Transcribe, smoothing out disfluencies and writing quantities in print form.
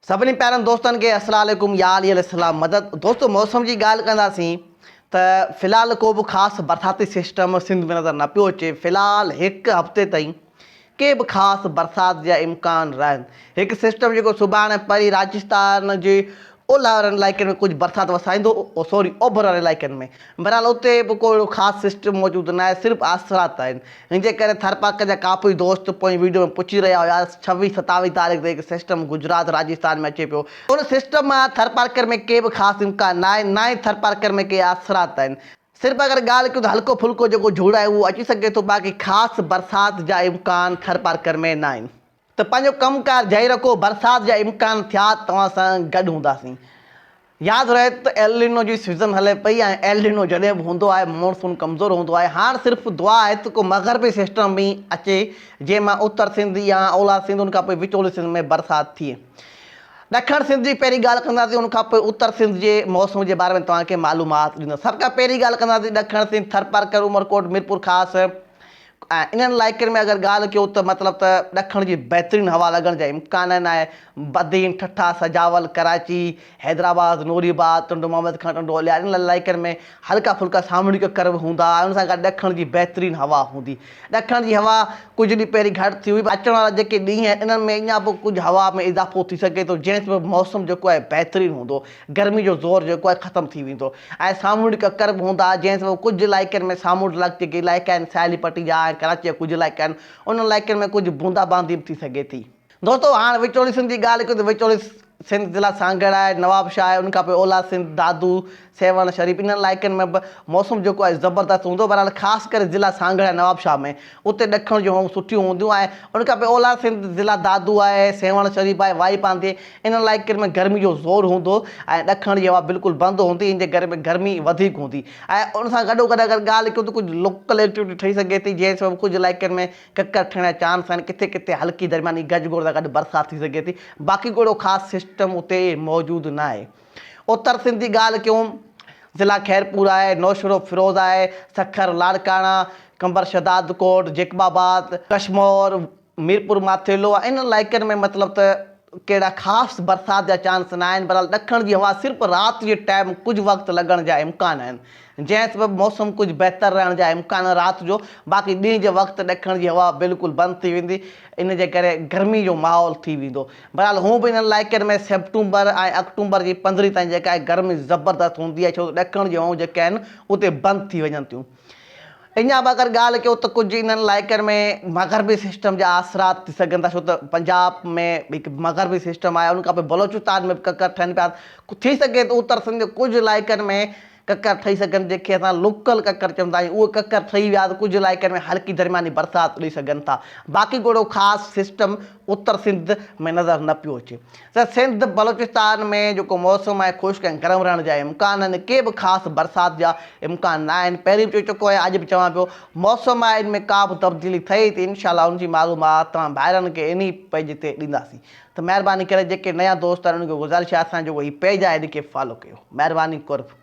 سڀني پيارن دوستن کي السلام عليڪم يا علي عليه السلام مدد دوستو موسم جي ڳالهه ڪنداسين ته في الحال ڪو به خاص برساتي سسٽم سنڌ ۾ نظر نه پيو اچي في الحال هڪ هفتي تائين ڪي به خاص برسات جا امڪان رهن هڪ سسٽم جيڪو سڀاڻي پري راجستان جي اولهه وارن علائقن ۾ ڪجهه برسات وسائيندو سوري اوڀر واري علائقن ۾ بهرحال اتي به ڪو اهڙو خاص سسٽم موجود نه آهي صرف آثرات آهن ان جي ڪري ٿرپارڪر جا ڪافي دوست پوئين ويڊيو ۾ پڇي رهيا هيا ڇويهه ستاويهه تاريخ تي هڪ سسٽم گجرات راجستان ۾ اچي پيو ان سسٽم مان ٿرپارڪر ۾ ڪي به خاص امڪان نه آهن نه ئي ٿرپارڪر ۾ ڪي اثرات آهن صرف اگر ڳالهه ڪيون ته هلڪو ڦلڪو جيڪو جهڙ آهي اهو اچي سگهي ٿو باقي خاص برسات جا امڪان ٿرپارڪر ۾ نه آهن. ته پنهنجو ڪم ڪار جاري رکو برسات جا امڪان ٿيا توهان سان گڏ هونداسين. ياد رهي ته ايل نينو جي سيزن هلي پئي ۽ ايل نينو جڏهن به هوندو آهي مونسون ڪمزور هوندو آهي هاڻ صرف دعا آهي ته ڪو مغربي سسٽم به اچي جنهن مان اتر سنڌ يا اولهه سنڌ ان کان پوء وچولي سنڌ ۾ برسات ٿئي. ڏکڻ سنڌ جي پهرين ڳالهه ڪنداسين ان کان پوء اتر سنڌ جي موسم جي باري ۾ توهان کي معلومات ڏيندس. سڀ کان پهرين ڳالهه ڪنداسين ڏکڻ سنڌ ٿرپارڪر عمرڪوٽ ميرپورخاص ۽ انهن علائقن ۾ اگر ڳالهه ڪيو ته مطلب ته ڏکڻ جي بهترين هوا لڳڻ جا امڪان آهن ۽ بدين، ٺٽا، سجاول، ڪراچي، حيدرآباد، نوري آباد، ٽنڊو محمد خان، ٽنڊو الهيار انهن علائقن ۾ هلڪا ڦلڪا سانوڻي ڪڪر به هوندا ۽ ان سان گڏ ڏکڻ جي بهترين هوا هوندي. ڏکڻ جي هوا ڪجهه ڏينهن پهرين گهٽ ٿي هئي پر اچڻ وارا جيڪي ڏينهن آهن انهن ۾ اڃا به ڪجهه هوا ۾ اضافو ٿي سگهي ٿو جنهن سبب موسم جيڪو آهي بهترين هوندو. گرمي جو زور جيڪو آهي ختم ٿي ويندو ۽ سامونڊي ڪڪر به هوندا جنهن سبب ڪجهه علائقن ۾ سامونڊ لڳ جيڪي علائقا آهن ساحلي پٽي جا ۽ ڪراچي جا ڪجهه علائقا آهن انهن علائقن ۾ ڪجهه بوندا باندي به ٿي سگهي ٿي. دوستو هاڻ وچولي سنڌ جي ڳالهه ڪيون ته وچولي سنڌ ضلع سانگهڙ آهي، نواب شاهه آهي ان کان پوء اولهه سنڌ دادو، سيوهڻ شريف انهن علائقن ۾ به موسم جيڪو آهي زبردست هوندو بهرحال خاص ڪري ضلع سانگهڙ ۽ نواب شاهه ۾ اتي ڏکڻ جون هوائون سٺيون هونديون ۽ ان کان پوء اولهه سنڌ ضلع دادو آهي، سيوهڻ شريف آهي، وائي پانڌي انهن علائقن ۾ گرمي جو زور هوندو ۽ ڏکڻ جي هوا بلڪل بند هوندي ان جي ڪري به گرمي وڌيڪ هوندي ۽ ان سان گڏو گڏ اگر ڳالهه ڪيون ته ڪجهه لوڪل ايڪٽيوٽي ٺهي سگهي ٿي جنهن سبب ڪجهه علائقن ۾ ڪڪر ٺهڻ جا چانس آهن ڪٿي ڪٿي هلڪي درمياني گج گوڙ سان گڏ برسات ٿي سگهي ٿي باقي ڪو اهڙو خاص سسٽم اتي موجود ناهي اتر سنڌ جي ڳالهه ڪيون ضلع خيرپور آهي نوشهرو فيروز آهي سکر لاڙڪاڻا قمبر شهدادڪوٽ جيڪب آباد ڪشمور ميرپور ماٿيلو ۽ انهن علائقن ۾ مطلب ته ڪهڙا خاص برسات جا چانس نه آهن بهرحال ڏکڻ جي هوا صرف رات جي ٽائيم ڪجهه وقت لڳڻ جا امڪان آهن جنهن سبب موسم ڪجهه بهتر رهڻ جا امڪان آهن رات جو باقي ڏينهن جي وقت ڏکڻ جي هوا بلڪل بند ٿي ويندي ان جي ڪري گرمي جو ماحول ٿي ويندو بهرحال هونء به انهن علائقن ۾ سيپٽمبر ۽ آڪٽومبر جي پندرهين تائين جيڪا آهي گرمي زبردست هوندي آهي ڇو ته ڏکڻ جي هوائون جيڪي آهن اتي بند ٿي وڃن ٿيون. اڃا به اگر ڳالهه ڪيون ته ڪجهه انهن علائقن ۾ مغربي سسٽم جا اثرات ٿي سگهن ٿا ڇو ته پنجاب ۾ هڪ مغربي سسٽم آهي ان کان پوء بلوچستان ۾ به ڪڪر ٺهن پيا ٿي سگهي ٿو اتر سنڌ جي ڪجهه علائقن ۾ ڪڪر ٺهي سگهن جنهن کي اسان لوڪل ڪڪر چوندا آهيون اهي ڪڪر ٺهي ويا ته ڪجهه علائقن ۾ هلڪي درمياني برسات ڏئي سگهن ٿا باقي ڪو اهڙو خاص سسٽم اتر سنڌ ۾ نظر نه پيو اچي. ته سنڌ، بلوچستان ۾ جيڪو موسم آهي خشڪ ۽ گرم رهڻ جا امڪان آهن، ڪي به خاص برسات جا امڪان نه آهن، پهرين به چئي چڪو آهيان اڄ به چوان پيو موسم آهي ان ۾ ڪا به تبديلي ٿئي ته انشاء الله ان جي معلومات توهان ڀائرن کي انهي پيج تي ڏينداسين ته مهرباني ڪري جيڪي نيا دوست آهن انهن کي گذارش آهي اسان جو جيڪو هي پيج آهي ان کي فالو ڪيو مهرباني قرب.